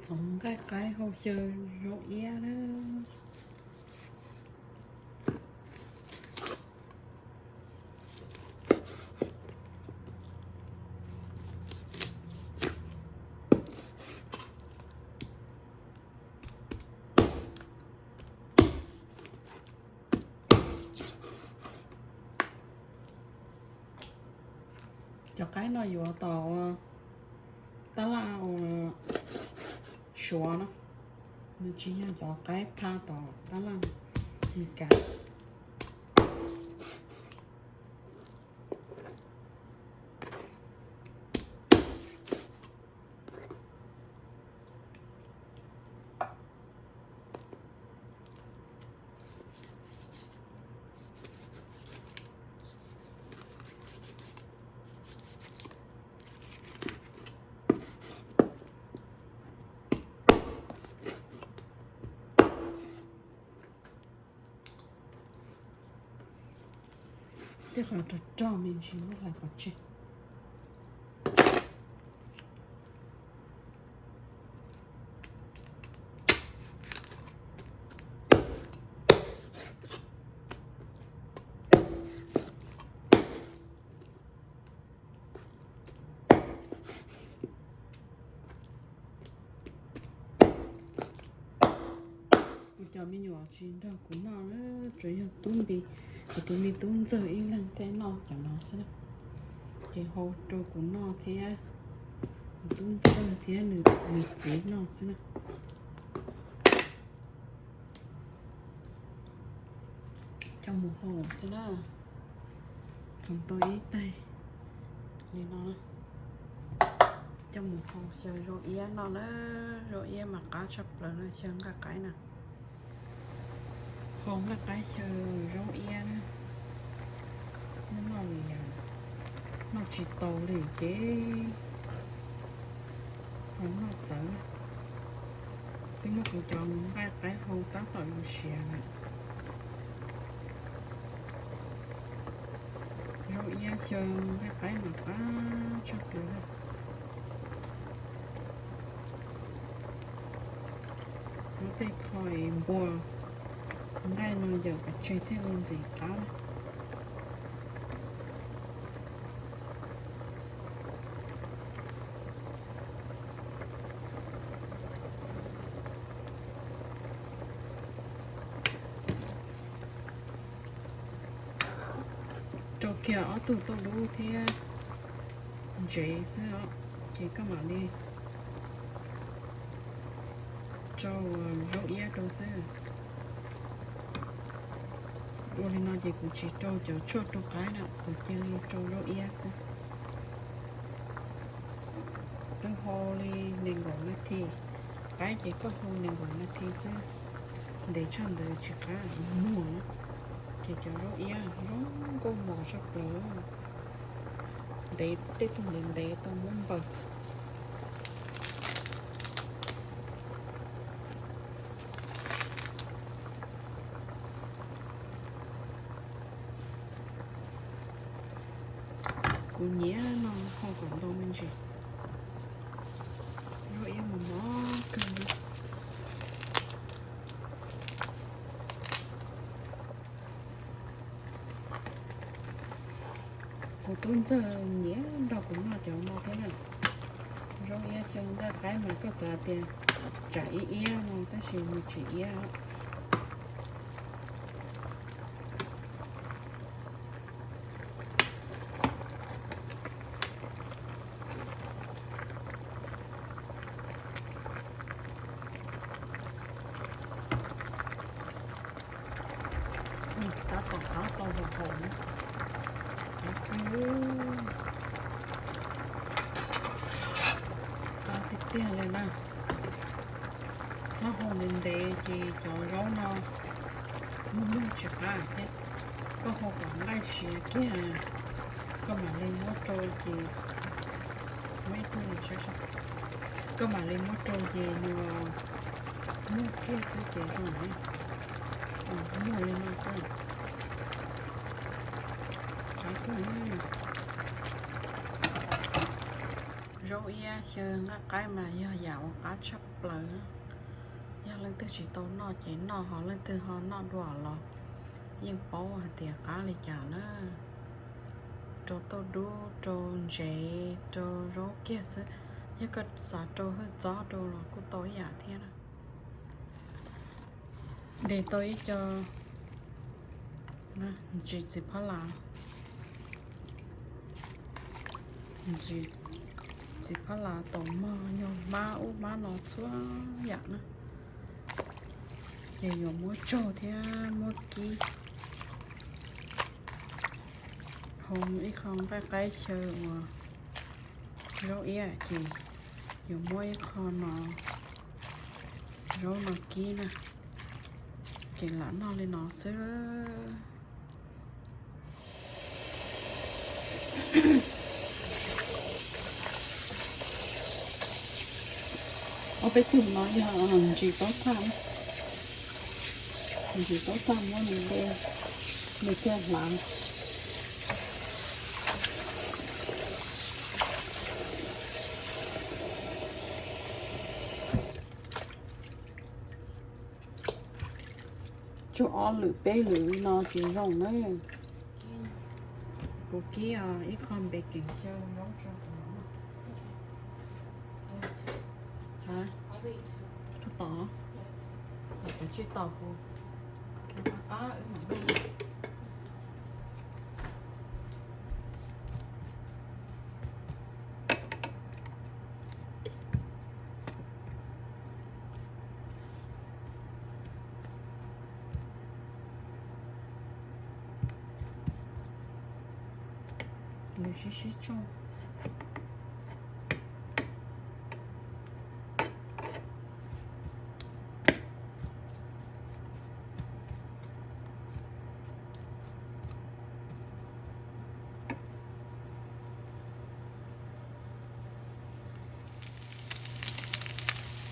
Txhoov nqaij qaib hau xyaw zaub iab na. Cov qaib no yuav tom tab laj uas Suav no, nws tsis yog cov qaib phaj tom tab laj Meskas. Tej qhov rog rog me ntsis muab hlais pov tseg. Kuv cov me nyuam tsis nrog kuv noj, tsuas yog tub npis, kuv tus me tub ntxawg ib leeg thiaj noj cov no xwb na. Ces hau rau kuv noj thiab kuv tub ntxawg thiab nws txiv noj xwb na. Coj mus hau xwb na. Txhoov tau ib taig li no, coj mus hau xyaw zaub iab noj na. Zaub iab mas qab tshaj plaws no xyaw nqaij qaib na. Hau nqaij qaib xyaw zaub iab na. Noj li, noj tsis tau li ces ho noj txawv na. Twb muab kuv cov nqaij qaib hau tab tom yuav siav lawm. Zaub iab xyaw nqaij qaib mas qab tshaj plaws na. Muab tej qho es npua nqaij no yawm pov tseg thiaj li ntxim qab na. Rau kiag ob tug tauj dub thiab ntsev xwb os, ces koj mam li rau zaub iab rau xwb. Ua li no ces kuv tsis rau cov tshuaj rau qaib na, kuv cia li rau zaub iab xwb. Twb hau li nees nkaum nas this, qaib ces koj hau nees nkaum nas this xwb, ntev tshaj ntawd tsis qab muag. Ces cov zaub iab zoo nkauj mos tshaj plaws, ntev tej tug ntev ntev tau muab npaws. Kuv nyiam no hau kom ntau me ntsis. Zaub iab mos mos kawg li. Kuv tub ntxawg nyiam nrog kuv noj cov no thiab na. Zaub iab xyaw nqaij qaib mas koj xav tias tsam iab iab no tab sis nws tsis iab. Tab tom qab tau hau hau, qab kawg, qab tiag tiag li na. Txhob hau ntev ntev ces cov zaub no muag muag tsis qab thiab. Koj hau kom nqaij siav kiag, koj mam li muab rau ces, muab ib tug, koj mam li muab rau ces nws muag kiag xwb ces zoo, muag li no xwb. Qab kawg. Zaub iab xyaw nqaij qaib mas yog yam uas qab tshaj plaws. Yog leej twg tsis tau noj ces noj, ho leej twg ho noj dua los yeej paub hais tias qab li cas na. Rau tauj dub, rau ntsev, rau zaub kiag xwb. Yog koj xav rau hwj txob rau los kuj tau ib yam thiab na. De tau ib co ntsis txiv phab las, ntsis txiv phab las, taum mog, nyuag mab ub mab no txhua yam na. Ces yuav muab tsaug thiab muab kib hau ib qho nqaij qaib xyaw uas zaub iab ces yuav muab ib qho no zaub no kib na. Ces lam noj li no xwb. Ob peb tug no yog ntsis taub tag, ntsis taub tag muab nws de, nws thiaj hlav. Tsuas ob lwm peb lwm li no ces zoo na. Kuv kib ib qho npe kees xyaw zaub tso. Koj tos, tos kuv tsij tos kuv. Nws sib sib tsoo.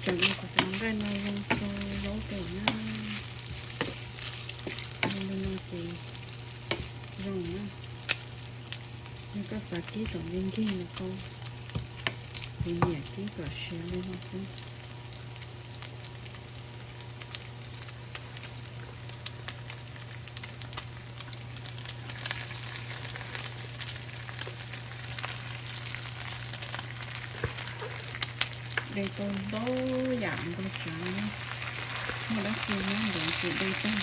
Tseem ua kom cov nqaij no zoo rau zaub rau na. Zoo li no ces zoo na. Yog koj xav kib kom nkig nkig los tau, kuv nyiam kib kom siav li no xwb. De tau ntau yam ntau tsav, muaj dab tsi nyob ntawd ces de tag.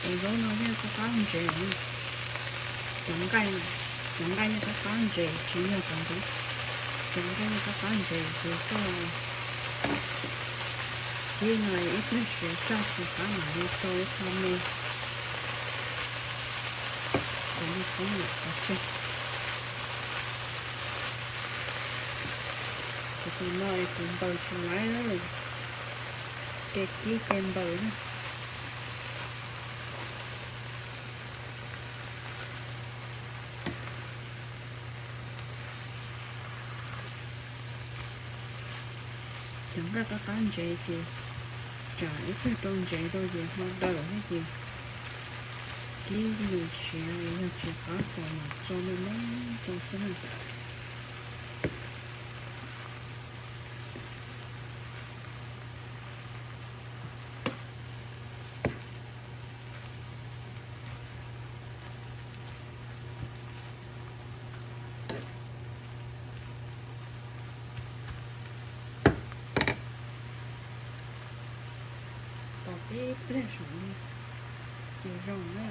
Cov zaub no yeej qab qab ntses, cov nqaij, cov nqaij yeej qab qab ntses, tsis yog cov zaub. Cov nqaij yeej qab qab ntses ces koj kib no ib pliag siav saj tsis qab mam li rau ib qho me. Ces li poob lawm pov tseg. Kuv tus no es kuv npaws tsis laiv, kev kib kev npaws na. Cov nqaij qab qab ntsev ces tsam ib pliag rau ntsev rau ces ho daws thiab ces kib nws siav, yog tsis qab txaus los tso me me rau xwb na. Tos tib pliag saum no ces zoo na.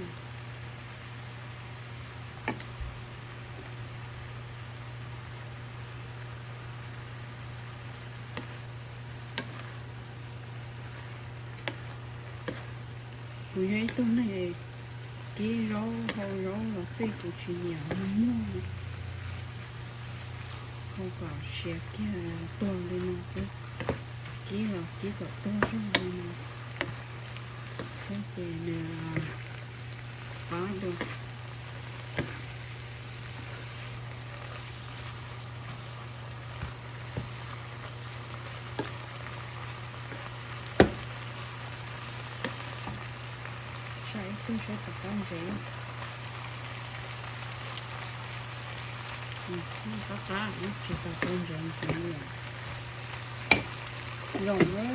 Kuv yog ib tug neeg kib zaub hau zaub los xij kuv tsis nyiam muag, hau kom siav kiag tuag li no xwb. Kib los kib kom tuag zog li no xwb ces nws qab dua. Ib tug seb puas qab ntsev. Qab qab, tsis tau qab ntsev ntxiv. Zoo na.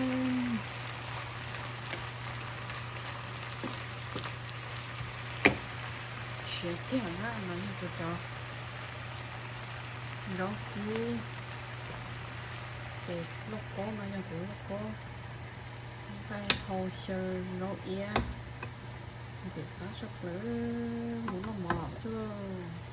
Siav tiag na, no yog kuv cov zaub kib. Ces lauj kaub no yog kuv lauj kaub, nqaij hau xyaw zaub iab, ntxim qab tshaj plaws, mus noj mov xwb lauj.